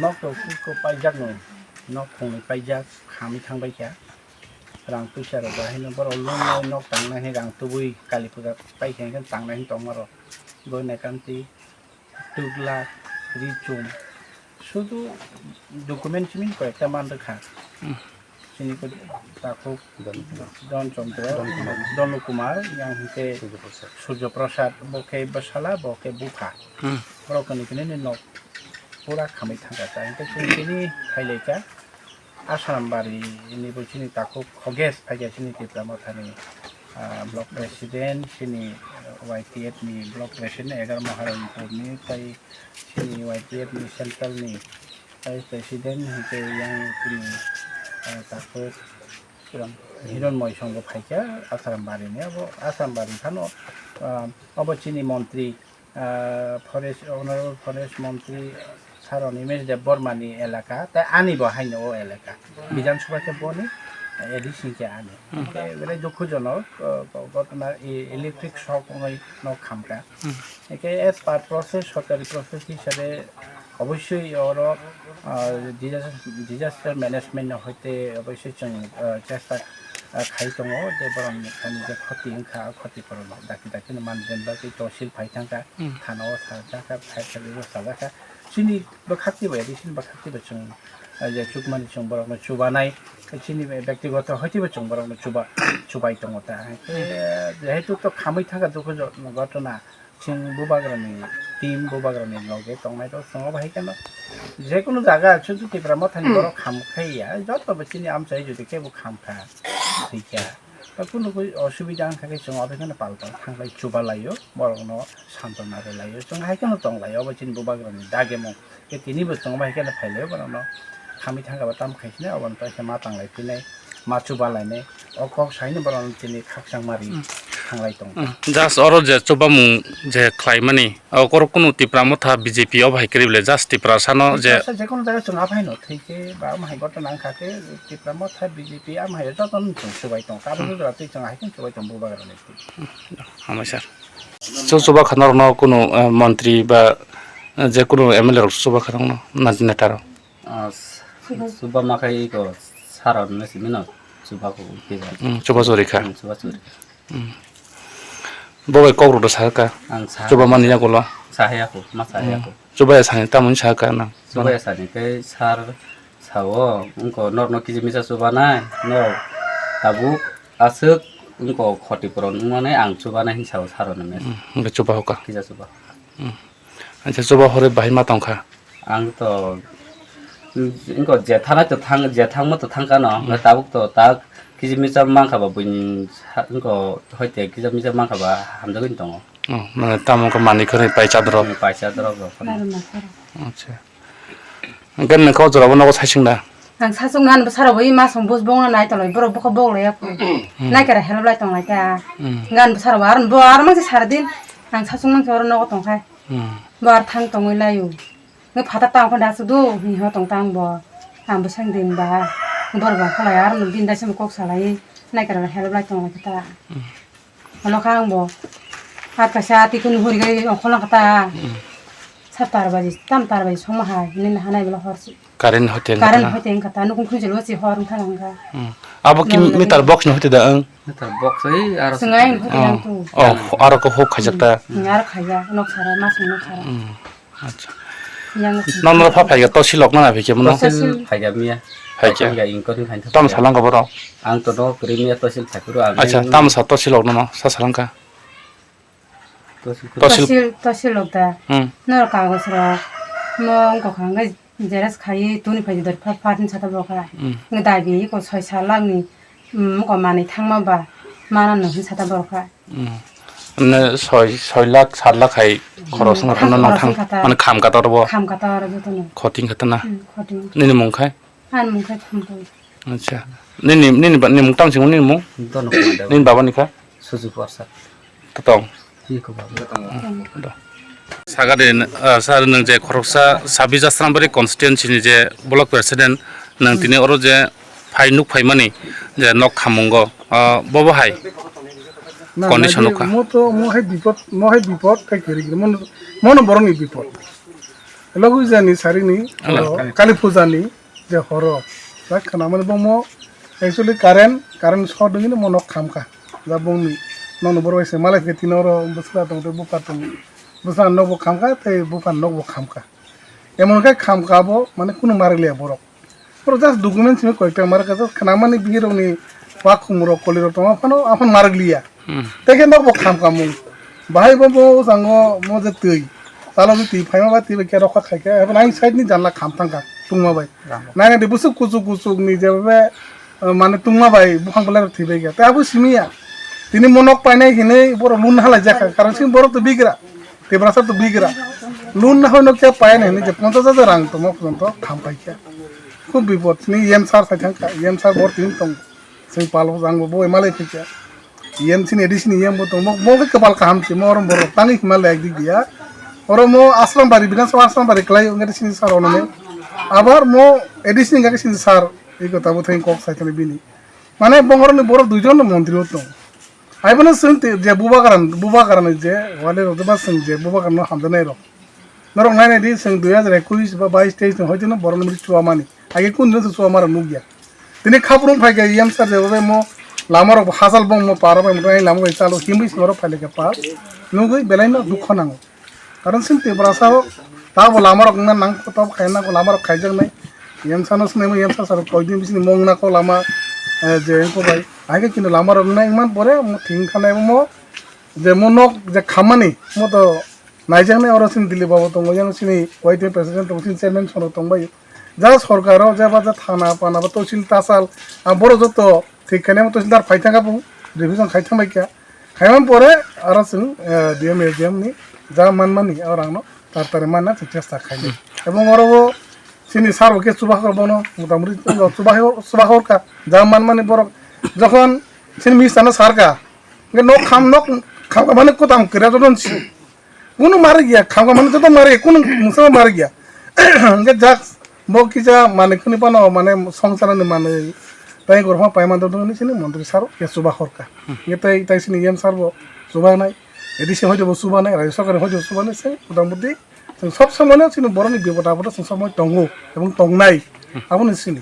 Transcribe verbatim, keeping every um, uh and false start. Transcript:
Nok rok kuk kuk paijak no, nok khungni paijak, khamwi thangbai kha. Rang puisa rok bai haino borok lwngnai nok tangnai hai rang tubui kali puja pai khe tangnai hin tongma rok. Goina kanti, twk lak, ri chum, sudu document simi koi ekta man rwkha. Hmm. Chini ko takhuk Don Chandra, Don Kumar, yang hingke Surjo Prasad, bo khe bwsala, bo khe bupha. Hmm. Borok kani kani ni nok pura khamwi thangkha ta. Hingke chini chini khailai kha. Asrambari ni bo chini takhuk Khoges phaikha chini Tipra Mothani, ah, block president, chini Y T F ni block president, Egar Maharanpur ni, tai chini Y T F ni central ni vice president, hingke yang chini, ah, takhuk Hiron Moisong bo phaikha Asrambari ni. Abo Asrambari phano, ah, abo chini montri, ah, forest, honorable forest montri Sir Animesh Debbarma ni elaka, tai ani bo haino o elaka. Bidhan Sabha khe boni, A D C khe ani. Hmm. Khe belai dukhujonok, ah, ghotona, e-, electric shock wngwi nok khamkha. Hmm. Khe as per process, sorkari process hisabe obossoi oro, ah, disaster, disaster management no hoite obossoi chwng, ah, chesta, ah, khai tongo je borok ni thani je khoti wngkha, khoti korokno dakti dakti no manjak bagwi tosil phai thangkha. Hmm. Thana o sajak kha, fire service o sajak kha. Chini bwkhak twi bai, chini bwkhak twi bai chwng, ah, je chukmani chwng borokno chubanai, chini bektigoto hoi twi bai chwng borokno chuba-, chubai tongo ta. Khe jehetu to khamwi thangkha dukhu jo-, ghotona, chwng bubagrani team, bubagrani loge tongnai rok chwng obo hai kheno jekunu jaga chutu Tipra Mothani borok kham khai ya, joto bo chini amchai jodi kebo kham kha, thwi kha. Ta kunu koi osubida wngkha khe chwng obo kheno pal pal thanglai chuba laio, borokno santona rwlaio, chwng hai kheno tonglaio, obo chini bubagrani dagemung. Khe tini bo chwng bai kheno phailaio, borokno khamwi thangkha ba tamo khai sini, obo no paisa ma tanglai phinai, ma chuba lainai, o kok saino borokno tini khakchang mari Hmm. thanglai tongo. Hmm. Just oro je chubamung je khlaimani, o korok kunu Tipra Motha B J P o bai kwrwi bwle, just Tiprasa no je Tiprasa jekunu jaga chwng aphai no thwi khe ba omo hai ghotona wngkha khe Tipra Motha B J P omo hai joto no chwng chubai tongo. Kabuk Hmm. jora twi chwng hai khe chubai tongo bubagra ni twi. Hambai sir. Chu chuba kha norokno kunu, eh, montri ba, eh, je kunu M L A rok chuba kha norokno na-, neta rok. Ah, s-, chuba ma khai iko sara no simi no chuba ko kisa. Hmm, chuba chori kha. Hmm, chuba chori kha. Hmm. Bo bai kok rok do sa kha. Ang sa Chuba mani ya ko lo. Sa ya ko, ma sa ya ko. Hmm. Chuba ya sani tamoni sa kha na. Chuba ya sani khe sar sao, wngko norokno kisa misa chubanai, norok tabuk aswk wngko khoti puron wngmani ang chubanai hin sao saro nini. Hmm, hingke chuba hoka. Kisa chuba. Hmm. Acha chuba hore bahai ma tongkha. Ang to, wngko je thanai to thang, je thangma to thangkha no, Hmm. tabuk to tak kisa misa mankha ba buini sa-, wngko hoite kisa misa mankha ba hamjagwi tongo. Oh, mane tamo wngkha manwi khwnwi paisa drop. Hmm, paisa drop rok khwnwi. Acha. Hingke nokha o jora bo nogo saichung da? Ang saichung nani bwsarok bai masong bus bongno nai tonglaio, borok bokha bok laiya kho. Hmm. Naikara help lai tonglai ta. Hmm. Gan bwsarok aro bo aro mangsa sara din. Ang saichung mangsa oro nogo tongkhai. Hmm. Bo aro thang tongwi laio. Nw phatar tang phano aswk do, hinwi ho tong tang bo. Ang bwsang din ba. Borok ba kholai aro bini dai se kok salai. Naikara help lai tonglai khe ta. Hmm. Ano kha ang bo. Ar kaisa tikun huri gai ongkhorlang kha ta. Hmm. Sat tar baji, tam tar baji songma hai, hinwi naha nai bwla hor si. Current hoite wngkha Current na? Hoite wngkha ta, nukung khunjil o si hor wngkha nang kha. Hmm. Abo ki Nang meter lagi. Box ni hoite da ang? Meter box oi, aro Swngai se hoite Oh. Yang tu. Oh, aro ko hok khaijak ta. Hmm, aro khaiya, nok sara, mas nok sara. Hmm. Acha. Yang Nang nang pha phaiga tosi lok na phai khe mano. Tosil. Phaiga miya. Phai khe. Phaiga ingkor ni khain Tam thapya. Salang ka boro. Ang to no kri miya tosil thakuru ang. Acha, tam sa tosi lok no sa salang ka. Tosil. Tosil. Tosil, tosil lok da. Hmm. Nor kagos rok. Mo wngkha kha, hwnkhe jeres khai tuni phai dori phat phat hinwi sata bokha. Hmm. Hwnkhe dagi iko soi sal lakni, mm, wngkha manwi thangma ba, mana nw hinwi sata bokha. Hmm. Mane soi, soi lakh, sat lakh hai khoros Hmm. wngkha, Khorok no wngkha thang, wngkha ta. Mane kham kata oro bo. Kham kata oro jotono. Khoting kata na. Hmm, khoting. Nini mung khai? Ani mung khe Thampui. Acha. Nini, nini ba, nini mung tamo simo nini mung? Dono Kumar Debbarma. Nini baba ni kha? Suju Prasad. Totong. Iko baba. Totong. Do. Sagade, ah, sir, nwng je khoroksa Sabi Jasrambari constituency ni je block president, nwng Hmm. tini oro je phai nuk phaimani je nok khamungo, ah, bobo hai Na, condition na, nukha. Mo to, mo hai bipod, mo hai bipod, kai kiri kiri, mo, mo no borok ni bipod. Logi jani sarini Ala. Horo, Kali Puja ni je horo. Ja khana mani bomo actually current, current short ni mo nok khamkha. Ja bongni nono borok bai se malai phe tino ro bwsla tong te buka tong. Bwsla nok bo khamkha tei buka nok bo khamkha. Emon khe khamkha bo mane kunu marik liya borok. Borok just document simi koikta marik kha just khana mani bihirok ni wakhum rok koli rok tongma phano aphano marik liya. Hmm. Tei khe nokbo kham khamung. Bahai bo, bo sango mo je twi. Talo je twi phaima ba twi bai khe rokha khai khe. Abo nang side ni janla kham thang kha tungma bai. Rang. Nang de busuk kuchuk kuchuk ni je be, eh, mane tungma bai buphang belai rok thwi bai khe. Tei abo simi ya. Tini mo nok painai hinui borok lun halai jakha. Karon simi borok to bigra. Tiprasa to bigra. Lun na hoi nok khe painai hinui je ponchash hajar rang tongma phuton to kham pai khe. Khub bipot ni E M sir sai thang kha. E M sir bor tin tong. Sing palo jang bo boi malai phikya. E M sini A D C ni E M bo tong mo, mo ke kepal kaham si mo orom borok tangi hima lek dik dia. Oro mo Asrambari, Bidhan Sabha Asrambari kelai wngkha sini sir ono ne. Abar mo A D C ni gake sini sir, iko tabo theng kok sai thani bini. Mane bongor ni borok duijon no montri o tong. Ai bono sing te je Bubakaran, Bubakaran je wale rok ba sing je Bubakaran no hamjanai rok. Norok nainai di, chwng dui hajar ekuish ba bais teis ni hoite no borok no chua mani. Age kun din se chua mara nukya. Tini khaprung phai khe E M sir je bai mo lama rok hachal bong mo para bai mo lama bai chalo himwi se norok phai khe pa. Nugwi belai no dukho nango. Karon sing Tiprasa o ta bo lama rok na nang ko ta bo khai na ko lama rok khaijak nai. E M sir no sinai mo E M sir sir koi din bisini mong na ko lama, eh, je ko bai. Age kino lama rok na iman pore mo thing khanai mo je mo nok je khamani mo to naijaknai oro chini Dilip babu tongo, yang chini Y T F president tongo, chini chairman sono tongbai. Ja sorkar o jeba ja thana pana ba tosil tasal, a boro joto thik khainai mo tosil dar phai thangkha bung, revision khai thangbai kha. Khaiman pore aro chwng, eh, D M A D M ni ja manmani aro ang no tar tari manna chwng chesta khainai. Ebong oro bo chini sar bo khe chuba hor bono, motamoti chuba hor, chuba hor kha. Ja manmani borok jokhon chini minister no sar kha, hingke nok kham, nok kham mani kotam kira joto si. Kunu mari gya, kham mani joto mari, kunu musa mari gya. Hingke jak bo kisa mane kuni pano mane songsarani mane tai gorma paima do ni sini montri sar ya chuba hor kha. Hingke tai, tai sini E M sar bo chuba nai, A D C hoito bo chuba nai, rajya sarkar hoito chuba nai se, motamoti chwng sob somoi no chini boroni bipod apod o chwng somoi tongo ebong tongnai. Aboni sini.